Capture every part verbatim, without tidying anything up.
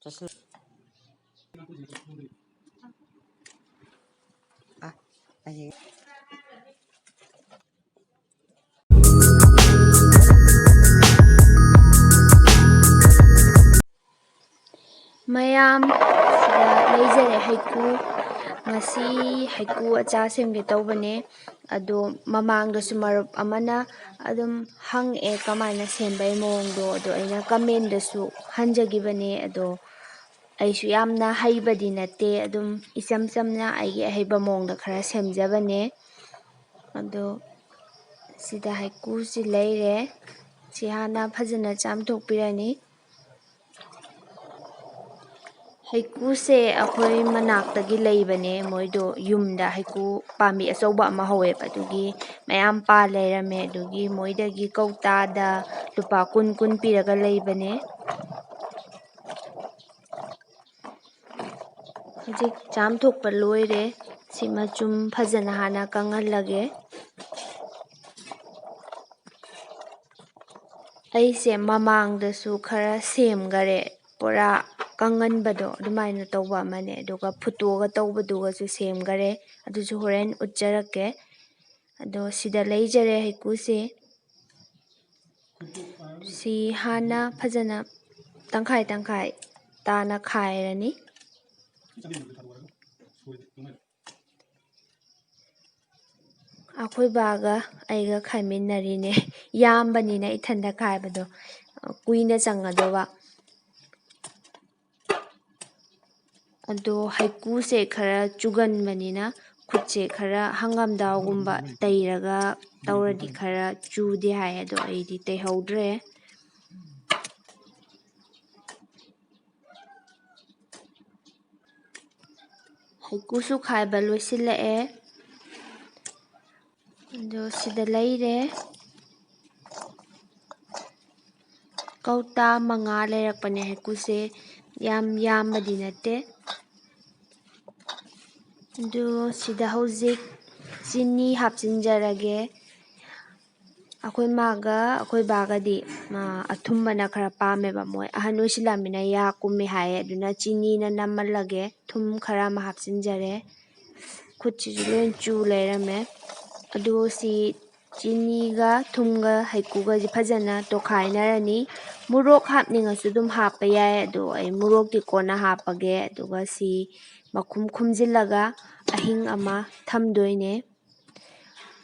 ꯆꯠꯁꯤꯜ-, ꯑ, ꯑꯩ ꯃꯌꯥꯝ, ꯁꯤꯗ ꯂꯩꯖꯔꯦ ꯍꯩꯀꯨ꯫ ꯉꯁꯤ ꯍꯩꯀꯨ ꯑꯆꯥꯔ ꯁꯦꯝꯒꯦ ꯇꯧꯕꯅꯦ꯫ ꯑꯗꯣ ꯃꯃꯥꯡꯗꯁꯨ ꯃꯔꯨꯞ ꯑꯃꯅ ꯑꯗꯨꯝ ꯍꯪꯉꯛꯑꯦ ꯀꯃꯥꯏꯅ ꯁꯦꯝꯕꯩ ꯃꯑꯣꯡꯗꯣ꯫ ꯑꯗꯣ ꯑꯩꯅ ꯀꯃꯦꯟꯗꯁꯨ ꯍꯟꯖꯈꯤꯕꯅꯦ꯫ ꯑꯗꯣ ꯑꯩꯁꯨ ꯌꯥꯝꯅ ꯍꯩꯕꯗꯤ ꯅꯠꯇꯦ, ꯑꯗꯨꯝ ꯏꯆꯝ ꯆꯝꯅ ꯑꯩꯒꯤ ꯑꯍꯩꯕ ꯃꯑꯣꯡꯗ ꯈꯔ ꯁꯦꯝꯖꯕꯅꯦ꯫ ꯑꯗꯣ ꯁꯤꯗ ꯍꯩꯀꯨꯁꯤ ꯂꯩꯔꯦ꯫ ꯁꯤ ꯍꯥꯟꯅ ꯐꯖꯅ ꯆꯥꯝꯊꯣꯛꯄꯤꯔꯅꯤ꯫ ꯍꯩꯀꯨꯁꯦ ꯑꯩꯈꯣꯏ ꯃꯅꯥꯛꯇꯒꯤ ꯂꯩꯕꯅꯦ꯫ ꯃꯣꯏꯗꯣ ꯌꯨꯝꯗ ꯍꯩꯀꯨ ꯄꯥꯝꯕꯤ ꯑꯆꯧꯕ ꯑꯃ ꯍꯧꯋꯦꯕ, ꯑꯗꯨꯒꯤ ꯃꯌꯥꯝ ꯄꯥꯜ ꯂꯩꯔꯝꯃꯦ꯫ ꯑꯗꯨꯒꯤ ꯃꯣꯏꯗꯒꯤ ꯀꯧꯇꯥꯗ ꯂꯨꯄꯥ ꯀꯨꯟ ꯀꯨꯟ ꯄꯤꯔꯒ ꯂꯩꯕꯅꯦ꯫ ꯍꯧꯖꯤꯛ ꯆꯥꯝꯊꯣꯛꯄ ꯂꯣꯏꯔꯦ꯫ ꯁꯤ ꯃꯆꯨꯝ ꯐꯖꯅ ꯍꯥꯟꯅ ꯀꯪꯍꯜꯂꯒꯦ꯫ ꯑꯩꯁꯦ ꯃꯃꯥꯡꯗꯁꯨ ꯈꯔ ꯁꯦꯝꯈꯔꯦ, ꯄꯨꯔꯥ ꯀꯪꯍꯟꯕꯗꯣ ꯑꯗꯨꯃꯥꯏꯅ ꯇꯧꯕ ꯑꯃꯅꯦ, ꯑꯗꯨꯒ ꯐꯨꯠꯇꯣꯛꯑꯒ ꯇꯧꯕꯗꯨꯒꯁꯨ ꯁꯦꯝꯈꯔꯦ꯫ ꯑꯗꯨꯁꯨ ꯍꯣꯔꯦꯟ ꯎꯠꯆꯔꯛꯀꯦ꯫ ꯑꯗꯣ ꯁꯤꯗ ꯂꯩꯖꯔꯦ ꯍꯩꯀꯨꯁꯦ꯫ ꯁꯤ ꯍꯥꯟꯅ ꯐꯖꯅ ꯇꯪꯈꯥꯏ ꯇꯪꯈꯥꯏ ꯇꯥꯅ ꯈꯥꯏꯔꯅꯤ꯫ ꯑꯩꯈꯣꯏ ꯕꯥꯒ ꯑꯩꯒ ꯈꯥꯏꯃꯤꯟꯅꯔꯤꯅꯦ꯫ ꯌꯥꯝꯕꯅꯤꯅ ꯏꯊꯟꯗ ꯈꯥꯏꯕꯗꯣ ꯀꯨꯏꯅ ꯆꯪꯒꯗꯧꯕ꯫ ꯑꯗꯣ ꯍꯩꯀꯨꯁꯦ ꯈꯔ ꯆꯨꯒꯟꯕꯅꯤꯅ ꯈꯨꯠꯁꯦ ꯈꯔ ꯍꯪꯒꯥꯝꯊꯥꯎꯒꯨꯝꯕ ꯇꯩꯔꯒ ꯇꯧꯔꯗꯤ ꯈꯔ ꯆꯨꯗꯦ ꯍꯥꯏ, ꯑꯗꯣ ꯑꯩꯗꯤ ꯇꯩꯍꯧꯗ꯭ꯔꯦ꯫ ꯍꯩꯀꯨꯁꯨ ꯈꯥꯏꯕ ꯂꯣꯏꯁꯤꯜꯂꯛꯑꯦ꯫ ꯑꯗꯣ ꯁꯤꯗ ꯂꯩꯔꯦ꯫ ꯀꯧꯇꯥ ꯃꯉꯥ ꯂꯩꯔꯛꯄꯅꯦ ꯍꯩꯀꯨꯁꯦ, ꯌꯥꯝ ꯌꯥꯝꯕꯗꯤ ꯅꯠꯇꯦ꯫ ꯑꯗꯨ ꯁꯤꯗ ꯍꯧꯖꯤꯛ ꯆꯤꯅꯤ ꯍꯥꯞꯆꯤꯟꯖꯔꯒꯦ꯫ ꯑꯩꯈꯣꯏ ꯃꯥꯒ ꯑꯩꯈꯣꯏ ꯕꯥꯒꯗꯤ, ꯑ, ꯑꯊꯨꯝꯕꯅ ꯈꯔ ꯄꯥꯝꯃꯦꯕ꯫ ꯃꯣꯏ ꯑꯍꯟ ꯑꯣꯏꯁꯤꯜꯂꯛꯑꯃꯤꯅ ꯌꯥ ꯀꯨꯝꯃꯦ ꯍꯥꯏꯌꯦ, ꯑꯗꯨꯅ ꯆꯤꯅꯤꯅ ꯅꯝꯍꯜꯂꯒꯦ, ꯊꯨꯝ ꯈꯔ ꯑꯃ ꯍꯥꯞꯆꯤꯟꯖꯔꯦ꯫ ꯈꯨꯠꯁꯤꯁꯨ ꯂꯣꯏ ꯆꯨ ꯂꯩꯔꯝꯃꯦ꯫ ꯑꯗꯨ ꯁꯤ ꯆꯤꯅꯤꯒ ꯊꯨꯝꯒ ꯍꯩꯀꯨꯒꯁꯦ ꯐꯖꯅ ꯇꯣꯈꯥꯏꯅꯔꯅꯤ꯫ ꯃꯣꯔꯣꯛ ꯍꯥꯞꯅꯤꯡꯉꯁꯨ ꯑꯗꯨꯝ ꯍꯥꯞꯄ ꯌꯥꯏ, ꯑꯗꯣ ꯑꯩ ꯃꯣꯔꯣꯛꯇꯤ ꯀꯣꯟꯅ ꯍꯥꯞꯄꯒꯦ꯫ ꯑꯗꯨꯒ ꯁꯤ ꯃꯈꯨꯝ ꯈꯨꯝꯖꯤꯜꯂꯒ ꯑꯍꯤꯡ ꯑꯃ ꯊꯝꯗꯣꯏꯅꯦ꯫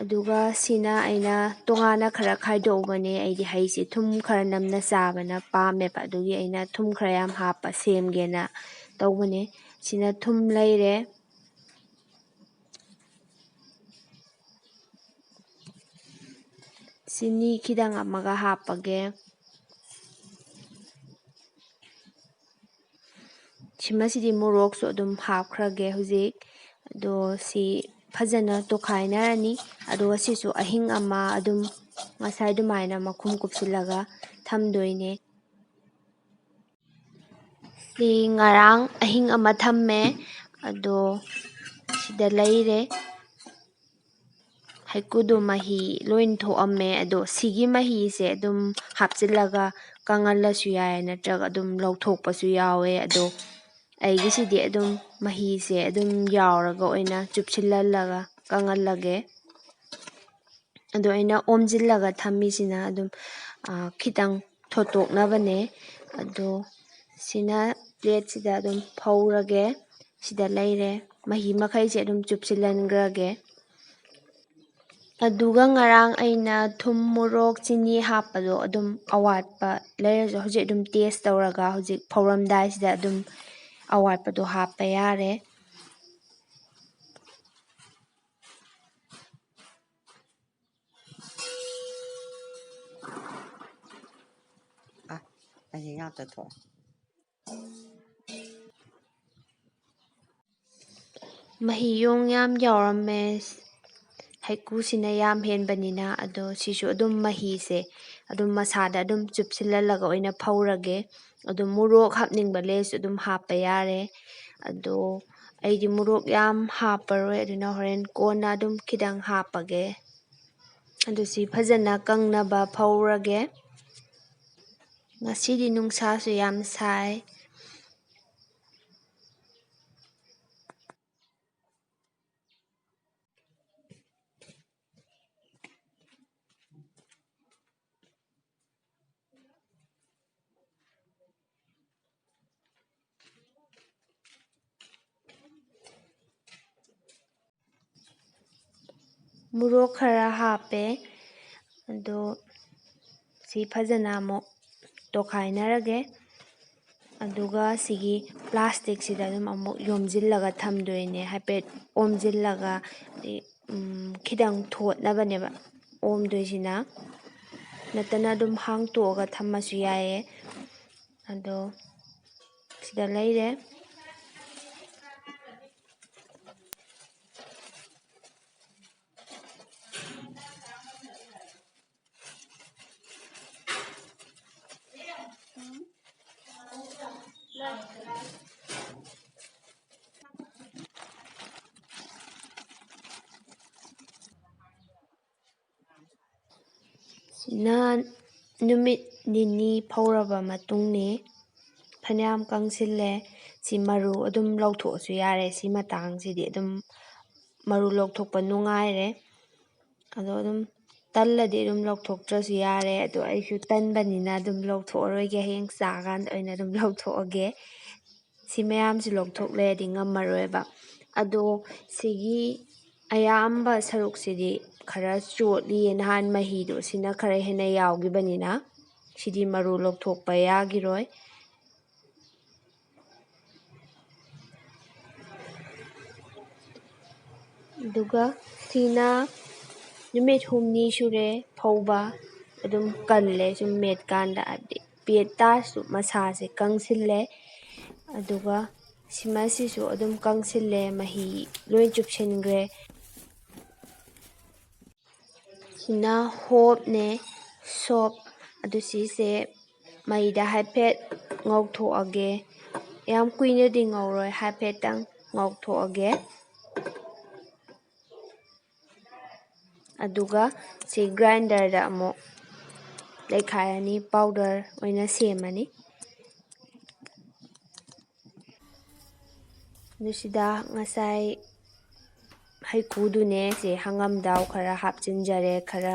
ꯑꯗꯨꯒ ꯁꯤꯅ ꯑꯩꯅ ꯇꯣꯉꯥꯟꯅ ꯈꯔ ꯈꯥꯏꯗꯣꯛꯎꯕꯅꯦ꯫ ꯑꯩꯗꯤ ꯍꯩꯁꯦ ꯊꯨꯝ ꯈꯔ ꯅꯝꯅ ꯆꯥꯕꯅ ꯄꯥꯝꯃꯦꯕ, ꯑꯗꯨꯒꯤ ꯑꯩꯅ ꯊꯨꯝ ꯈꯔ ꯌꯥꯝ ꯍꯥꯞꯄ ꯁꯦꯝꯒꯦꯅ ꯇꯧꯕꯅꯦ꯫ ꯁꯤꯅ ꯊꯨꯝ ꯂꯩꯔꯦ꯫ ꯆꯤꯅꯤ ꯈꯤꯇꯪ ꯑꯃꯒ ꯍꯥꯞꯄꯒꯦ꯫ ꯁꯤꯃꯁꯤꯗꯤ ꯃꯣꯔꯣꯛꯁꯨ ꯑꯗꯨꯝ ꯍꯥꯞꯈ꯭ꯔꯒꯦ ꯍꯧꯖꯤꯛ꯫ ꯑꯗꯣ ꯁꯤ ꯐꯖꯅ ꯇꯣꯈꯥꯏꯅꯔꯅꯤ꯫ ꯑꯗꯨꯒ ꯁꯤꯁꯨ ꯑꯍꯤꯡ ꯑꯃ ꯑꯗꯨꯝ ꯉꯁꯥꯏ ꯑꯗꯨꯃꯥꯏꯅ ꯃꯈꯨꯝ ꯀꯨꯞꯁꯤꯜꯂꯒ ꯊꯝꯗꯣꯏꯅꯦ꯫ ꯁꯤ ꯉꯔꯥꯡ ꯑꯍꯤꯡ ꯑꯃ ꯊꯝꯃꯦ꯫ ꯑꯗꯣ ꯁꯤꯗ ꯂꯩꯔꯦ꯫ ꯍꯩꯀꯨꯗꯣ ꯃꯍꯤ ꯂꯣꯏ ꯊꯣꯛꯑꯝꯃꯦ꯫ ꯑꯗꯣ ꯁꯤꯒꯤ ꯃꯍꯤꯁꯦ ꯑꯗꯨꯝ ꯍꯥꯞꯆꯤꯜꯂꯒ ꯀꯪꯍꯜꯂꯁꯨ ꯌꯥꯏ, ꯅꯠꯇ꯭ꯔꯒ ꯑꯗꯨꯝ ꯂꯧꯊꯣꯛꯄꯁꯨ ꯌꯥꯎꯋꯦ꯫ ꯑꯗꯣ ꯑꯩꯒꯤꯁꯤꯗꯤ ꯑꯗꯨꯝ ꯃꯍꯤꯁꯦ ꯑꯗꯨꯝ ꯌꯥꯎꯔꯒ ꯑꯣꯏꯅ ꯆꯨꯞꯁꯤꯜꯍꯜꯂꯒ ꯀꯪꯍꯜꯂꯒꯦ꯫ ꯑꯗꯣ ꯑꯩꯅ ꯑꯣꯝꯁꯤꯜꯂꯒ ꯊꯝꯃꯤꯁꯤꯅ ꯑꯗꯨꯝ, ꯑ, ꯈꯤꯇꯪ ꯊꯣꯠꯇꯣꯛꯅꯕꯅꯦ꯫ ꯑꯗꯣ ꯁꯤꯅ ꯄ꯭ꯂꯦꯠꯁꯤꯗ ꯑꯗꯨꯝ ꯐꯧꯔꯒꯦ꯫ ꯁꯤꯗ ꯂꯩꯔꯦ꯫ ꯃꯍꯤ ꯃꯈꯩꯁꯦ ꯑꯗꯨꯝ ꯆꯨꯞꯁꯤꯜꯍꯟꯈ꯭ꯔꯒꯦ꯫ ꯑꯗꯨꯒ ꯉꯔꯥꯡ ꯑꯩꯅ ꯊꯨꯝ, ꯃꯣꯔꯣꯛ, ꯆꯤꯅꯤ ꯍꯥꯞꯄꯗꯣ ꯑꯗꯨꯝ ꯑꯋꯥꯠꯄ ꯂꯩꯔꯁꯨ ꯍꯧꯖꯤꯛ ꯑꯗꯨꯝ ꯇꯦꯁ ꯇꯧꯔꯒ ꯍꯧꯖꯤꯛ ꯐꯧꯔꯝꯗꯥꯏꯁꯤꯗ ꯑꯗꯨꯝ ꯑꯋꯥꯠꯄꯗꯣ ꯍꯥꯞꯄ ꯌꯥꯔꯦ꯫ ꯑ, ꯑꯩꯁꯦ ꯉꯥꯛꯇ ꯊꯣꯛꯑꯦ꯫ ꯃꯍꯤ ꯌꯣꯡ ꯌꯥꯝ ꯌꯥꯎꯔꯝꯃꯦ꯫ ꯍꯩꯀꯨꯁꯤꯅ ꯌꯥꯝ ꯍꯦꯟꯕꯅꯤꯅ꯫ ꯑꯗꯣ ꯁꯤꯁꯨ ꯑꯗꯨꯝ ꯃꯍꯤꯁꯦ ꯑꯗꯨꯝ ꯃꯁꯥꯗ ꯑꯗꯨꯝ ꯆꯨꯞꯁꯤꯜꯍꯜꯂꯒ ꯑꯣꯏꯅ ꯐꯧꯔꯒꯦ꯫ ꯑꯗꯣ ꯃꯣꯔꯣꯛ ꯍꯥꯞꯅꯤꯡꯕ ꯂꯩꯔꯁꯨ ꯑꯗꯨꯝ ꯍꯥꯞꯄ ꯌꯥꯔꯦ꯫ ꯑꯗꯣ ꯑꯩꯗꯤ ꯃꯣꯔꯣꯛ ꯌꯥꯝ ꯍꯥꯞꯄꯔꯣꯏ, ꯑꯗꯨꯅ ꯍꯣꯔꯦꯟ ꯀꯣꯟꯅ ꯑꯗꯨꯝ ꯈꯤꯇꯪ ꯍꯥꯞꯄꯒꯦ꯫ ꯑꯗꯨ ꯁꯤ ꯐꯖꯅ ꯀꯪꯅꯕ ꯐꯧꯔꯒꯦ꯫ ꯉꯁꯤꯗꯤ ꯅꯨꯡꯁꯥꯁꯨ ꯌꯥꯝ ꯁꯥꯏ꯫ ꯃꯣꯔꯣꯛ ꯈꯔ ꯍꯥꯞꯄꯦ꯫ ꯑꯗꯣ ꯁꯤ ꯐꯖꯅ ꯑꯃꯨꯛ ꯇꯣꯈꯥꯏꯅꯔꯒꯦ꯫ ꯑꯗꯨꯒ ꯁꯤꯒꯤ ꯄ꯭ꯂꯥꯁꯇꯤꯛꯁꯤꯗ ꯑꯗꯨꯝ ꯑꯃꯨꯛ ꯌꯣꯝꯁꯤꯜꯂꯒ ꯊꯝꯗꯣꯏꯅꯦ꯫ ꯍꯥꯏꯐꯦꯠ ꯑꯣꯝꯁꯤꯜꯂꯒ, ꯎꯝ, ꯈꯤꯇꯪ ꯊꯣꯠꯅꯕꯅꯦꯕ ꯑꯣꯝꯗꯣꯏꯁꯤꯅ꯫ ꯅꯠꯇꯅ ꯑꯗꯨꯝ ꯍꯥꯡꯇꯣꯛꯑꯒ ꯊꯝꯃꯁꯨ ꯌꯥꯏꯌꯦ꯫ ꯑꯗꯣ ꯁꯤꯗ ꯂꯩꯔꯦ꯫ ꯁꯤꯅ ꯅꯨꯃꯤꯠ ꯅꯤꯅꯤ ꯐꯧꯔꯕ ꯃꯇꯨꯡꯅꯤ꯫ ꯐꯅꯌꯥꯝ ꯀꯪꯁꯤꯜꯂꯦ꯫ ꯁꯤ ꯃꯔꯨ ꯑꯗꯨꯝ ꯂꯧꯊꯣꯛꯑꯁꯨ ꯌꯥꯔꯦ꯫ ꯁꯤ ꯃꯇꯥꯡꯁꯤꯗꯤ ꯑꯗꯨꯝ ꯃꯔꯨ ꯂꯧꯊꯣꯛꯄ ꯅꯨꯡꯉꯥꯏꯔꯦ꯫ ꯑꯗꯣ ꯑꯗꯨꯝ ꯇꯜꯂꯗꯤ ꯑꯗꯨꯝ ꯂꯧꯊꯣꯛꯇ꯭ꯔꯁꯨ ꯌꯥꯔꯦ꯫ ꯑꯗꯣ ꯑꯩꯁꯨ ꯇꯟꯕꯅꯤꯅ ꯑꯗꯨꯝ ꯂꯧꯊꯣꯛꯑꯔꯣꯏꯒꯦ꯫ ꯍꯌꯦꯡ ꯆꯥꯀꯥꯟꯗ ꯑꯣꯏꯅ ꯑꯗꯨꯝ ꯂꯧꯊꯣꯛꯑꯒꯦ꯫ ꯁꯤ ꯃꯌꯥꯝꯁꯤ ꯂꯧꯊꯣꯛ ꯂꯩꯔꯗꯤ ꯉꯝꯃꯔꯣꯏꯕ꯫ ꯑꯗꯣ ꯁꯤꯒꯤ ꯑꯌꯥꯝꯕ ꯁꯔꯨꯛꯁꯤꯗꯤ ꯈꯔ ꯆꯣꯠꯂꯤꯌꯦ, ꯅꯍꯥꯟ ꯃꯍꯤꯗꯣ ꯁꯤꯅ ꯈꯔ ꯍꯦꯟꯅ ꯌꯥꯎꯈꯤꯕꯅꯤꯅ꯫ ꯁꯤꯗꯤ ꯃꯔꯨ ꯂꯧꯊꯣꯛꯄ ꯌꯥꯈꯤꯔꯣꯏ꯫ ꯑꯗꯨꯒ ꯁꯤꯅ ꯅꯨꯃꯤꯠ ꯍꯨꯝꯅꯤ ꯁꯨꯔꯦ ꯐꯧꯕ꯫ ꯑꯗꯨꯝ ꯀꯜꯂꯦ ꯁꯨꯝ ꯃꯦꯠꯀꯥꯟꯗ, ꯍꯥꯏꯕꯗꯤ ꯄꯦꯠ ꯇꯥꯔꯁꯨ ꯃꯁꯥꯁꯦ ꯀꯪꯁꯤꯜꯂꯦ꯫ ꯑꯗꯨꯒ ꯁꯤꯃꯁꯤꯁꯨ ꯑꯗꯨꯝ ꯀꯪꯁꯤꯜꯂꯦ, ꯃꯍꯤ ꯂꯣꯏ ꯆꯨꯞꯁꯤꯟꯈ꯭ꯔꯦ꯫ ꯁꯤꯅ ꯍꯣꯞꯅꯦ, ꯁꯣꯞ꯫ ꯑꯗꯨ ꯁꯤꯁꯦ ꯃꯩꯗ ꯍꯥꯏꯐꯦꯠ ꯉꯧꯊꯣꯛꯑꯒꯦ꯫ ꯌꯥꯝ ꯀꯨꯏꯅꯗꯤ ꯉꯧꯔꯣꯏ, ꯍꯥꯏꯐꯦꯠꯇꯪ ꯉꯧꯊꯣꯛꯑꯒꯦ꯫ ꯑꯗꯨꯒ ꯁꯤ ꯒ꯭ꯔꯥꯏꯟꯗꯔꯗ ꯑꯃꯨꯛ ꯂꯩꯈꯥꯏꯔꯅꯤ, ꯄꯥꯎꯗꯔ ꯑꯣꯏꯅ ꯁꯦꯝꯃꯅꯤ꯫ ꯑꯗꯨ ꯁꯤꯗ ꯉꯁꯥꯏ ꯍꯩꯀꯨꯗꯨꯅꯦ, ꯁꯤ ꯍꯪꯒꯥꯝ ꯊꯥꯎ ꯈꯔ ꯍꯥꯞꯆꯤꯟꯖꯔꯦ꯫ ꯈꯔ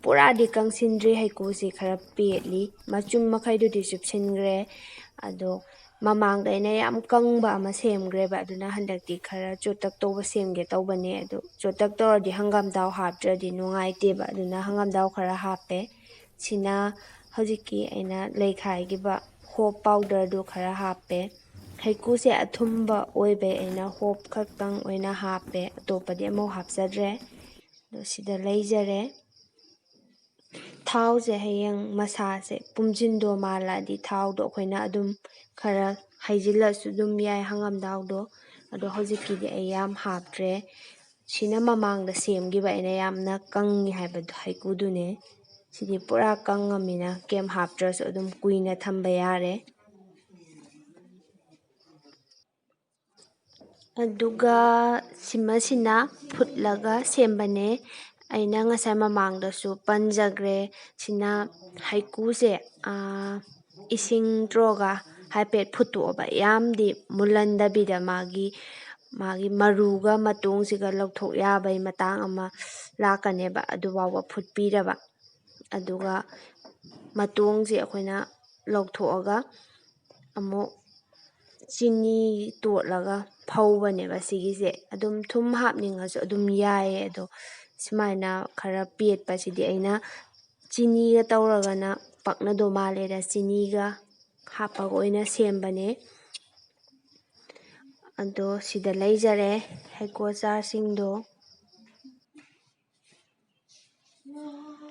ꯄꯨꯔꯥꯗꯤ ꯀꯪꯁꯤꯟꯗ꯭ꯔꯤ, ꯍꯩꯀꯨꯁꯤ ꯈꯔ ꯄꯦꯠꯂꯤ꯫ ꯃꯆꯨꯝ ꯃꯈꯩꯗꯨꯗꯤ ꯆꯨꯞꯁꯤꯟꯈ꯭ꯔꯦ꯫ ꯑꯗꯣ ꯃꯃꯥꯡꯗ ꯑꯩꯅ ꯌꯥꯝ ꯀꯪꯕ ꯑꯃ ꯁꯦꯝꯈ꯭ꯔꯦꯕ, ꯑꯗꯨꯅ ꯍꯟꯗꯛꯇꯤ ꯈꯔ ꯆꯣꯠꯇꯛ ꯇꯧꯕ ꯁꯦꯝꯒꯦ ꯇꯧꯕꯅꯦ꯫ ꯑꯗꯨ ꯆꯣꯠꯇꯛ ꯇꯧꯔꯗꯤ ꯍꯪꯒꯥꯝ ꯊꯥꯎ ꯍꯥꯞꯇ꯭ꯔꯗꯤ ꯅꯨꯡꯉꯥꯏꯇꯦꯕ, ꯑꯗꯨꯅ ꯍꯪꯒꯥꯝ ꯊꯥꯎ ꯈꯔ ꯍꯥꯞꯄꯦ꯫ ꯁꯤꯅ ꯍꯧꯖꯤꯛꯀꯤ ꯑꯩꯅ ꯂꯩꯈꯥꯏꯈꯤꯕ ꯍꯣꯞ ꯄꯥꯎꯗꯔꯗꯨ ꯈꯔ ꯍꯥꯞꯄꯦ꯫ ꯍꯩꯀꯨꯁꯦ ꯑꯊꯨꯝꯕ ꯑꯣꯏꯕꯩ ꯑꯩꯅ ꯍꯣꯞ ꯈꯛꯇꯪ ꯑꯣꯏꯅ ꯍꯥꯞꯄꯦ, ꯑꯇꯣꯞꯄꯗꯤ ꯑꯃꯨꯛ ꯍꯥꯞꯆꯗ꯭ꯔꯦ꯫ ꯑꯗꯣ ꯁꯤꯗ ꯂꯩꯖꯔꯦ꯫ ꯊꯥꯎꯁꯦ ꯍꯌꯦꯡ ꯃꯁꯥꯁꯦ ꯄꯨꯝꯁꯤꯟꯗꯣ ꯃꯥꯜꯂꯛꯑꯗꯤ ꯊꯥꯎꯗꯣ ꯑꯩꯈꯣꯏꯅ ꯑꯗꯨꯝ ꯈꯔ ꯍꯩꯖꯤꯜꯂꯁꯨ ꯑꯗꯨꯝ ꯌꯥꯏ, ꯍꯪꯒꯥꯝ ꯊꯥꯎꯗꯣ꯫ ꯑꯗꯣ ꯍꯧꯖꯤꯛꯀꯤꯗꯤ ꯑꯩ ꯌꯥꯝ ꯍꯥꯞꯇ꯭ꯔꯦ꯫ ꯁꯤꯅ ꯃꯃꯥꯡꯗ ꯁꯦꯝꯈꯤꯕ ꯑꯩꯅ ꯌꯥꯝꯅ ꯀꯪꯉꯤ ꯍꯥꯏꯕꯗꯣ, ꯍꯩꯀꯨꯗꯨꯅꯦ꯫ ꯁꯤꯗꯤ ꯄꯨꯔꯥ ꯀꯪꯉꯃꯤꯅ ꯀꯩꯝ ꯍꯥꯞꯇ꯭ꯔꯁꯨ ꯑꯗꯨꯝ ꯀꯨꯏꯅ ꯊꯝꯕ ꯌꯥꯔꯦ꯫ ꯑꯗꯨꯒ ꯁꯤꯃꯁꯤꯅ ꯐꯨꯠꯂꯒ ꯁꯦꯝꯕꯅꯦ꯫ ꯑꯩꯅ ꯉꯁꯥꯏ ꯃꯃꯥꯡꯗꯁꯨ ꯄꯟꯖꯈ꯭ꯔꯦ꯫ ꯁꯤꯅ ꯍꯩꯀꯨꯁꯦ, ꯑꯥ, ꯏꯁꯤꯡ ꯇꯧꯔꯒ ꯍꯥꯏꯐꯦꯠ ꯐꯨꯠꯇꯣꯛꯑꯕ꯫ ꯌꯥꯝꯗꯤ ꯃꯨꯜꯍꯟꯗꯕꯤꯗ ꯃꯥꯒꯤ, ꯃꯥꯒꯤ ꯃꯔꯨꯒ ꯃꯇꯣꯡꯁꯤꯒ ꯂꯧꯊꯣꯛ ꯌꯥꯕꯩ ꯃꯇꯥꯡ ꯑꯃ ꯂꯥꯛꯀꯅꯦꯕ, ꯑꯗꯨꯐꯥꯎꯕ ꯐꯨꯠꯄꯤꯔꯕ꯫ ꯑꯗꯨꯒ ꯃꯇꯣꯡꯁꯦ ꯑꯩꯈꯣꯏꯅ ꯂꯧꯊꯣꯛꯑꯒ ꯑꯃꯨꯛ ꯆꯤꯅꯤ ꯇꯣꯠꯂꯒ ꯐꯧꯕꯅꯦꯕ ꯁꯤꯒꯤꯁꯦ꯫ ꯑꯗꯨꯝ ꯊꯨꯝ ꯍꯥꯞꯅꯤꯡꯉꯁꯨ ꯑꯗꯨꯝ ꯌꯥꯏꯌꯦ, ꯑꯗꯣ ꯁꯨꯃꯥꯏꯅ ꯈꯔ ꯄꯦꯠꯄꯁꯤꯗꯤ ꯑꯩꯅ ꯆꯤꯅꯤꯒ ꯇꯧꯔꯒꯅ ꯄꯛꯅꯗꯧ ꯃꯥꯜꯂꯦꯅ ꯆꯤꯅꯤꯒ ꯍꯥꯞꯄꯒ ꯑꯣꯏꯅ ꯁꯦꯝꯕꯅꯦ꯫ ꯑꯗꯣ ꯁꯤꯗ ꯂꯩꯖꯔꯦ ꯍꯩꯀꯨ ꯑꯆꯥꯔꯁꯤꯡꯗꯣ꯫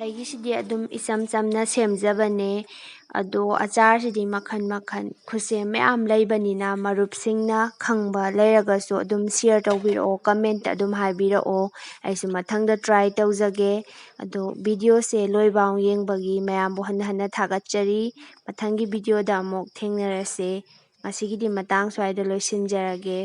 ꯑꯩꯒꯤꯁꯤꯗꯤ ꯑꯗꯨꯝ ꯏꯆꯝ ꯆꯝꯅ ꯁꯦꯝꯖꯕꯅꯦ꯫ ꯑꯗꯣ ꯑꯆꯥꯔꯁꯤꯗꯤ ꯃꯈꯜ ꯃꯈꯜ ꯈꯨꯠꯁꯦꯝ ꯃꯌꯥꯝ ꯂꯩꯕꯅꯤꯅ, ꯃꯔꯨꯞꯁꯤꯡꯅ ꯈꯪꯕ ꯂꯩꯔꯒꯁꯨ ꯑꯗꯨꯝ share ꯇꯧꯕꯤꯔꯛꯑꯣ, comment ꯑꯗꯨꯝ ꯍꯥꯏꯕꯤꯔꯛꯑꯣ꯫ ꯑꯩꯁꯨ ꯃꯊꯪꯗ try ꯇꯧꯖꯒꯦ꯫ ꯑꯗꯣ video ꯁꯦ ꯂꯣꯏꯕꯥꯎ ꯌꯦꯡꯕꯒꯤ ꯃꯌꯥꯝꯕꯨ ꯍꯟꯅ ꯍꯟꯅ ꯊꯥꯒꯠꯆꯔꯤ꯫ ꯃꯊꯪꯒꯤ video ꯗ ꯑꯃꯨꯛ ꯊꯦꯡꯅꯔꯁꯦ꯫ ꯉꯁꯤꯒꯤꯗꯤ ꯃꯇꯥꯡ ꯁ꯭ꯋꯥꯏꯗ ꯂꯣꯏꯁꯤꯟꯖꯔꯒꯦ꯫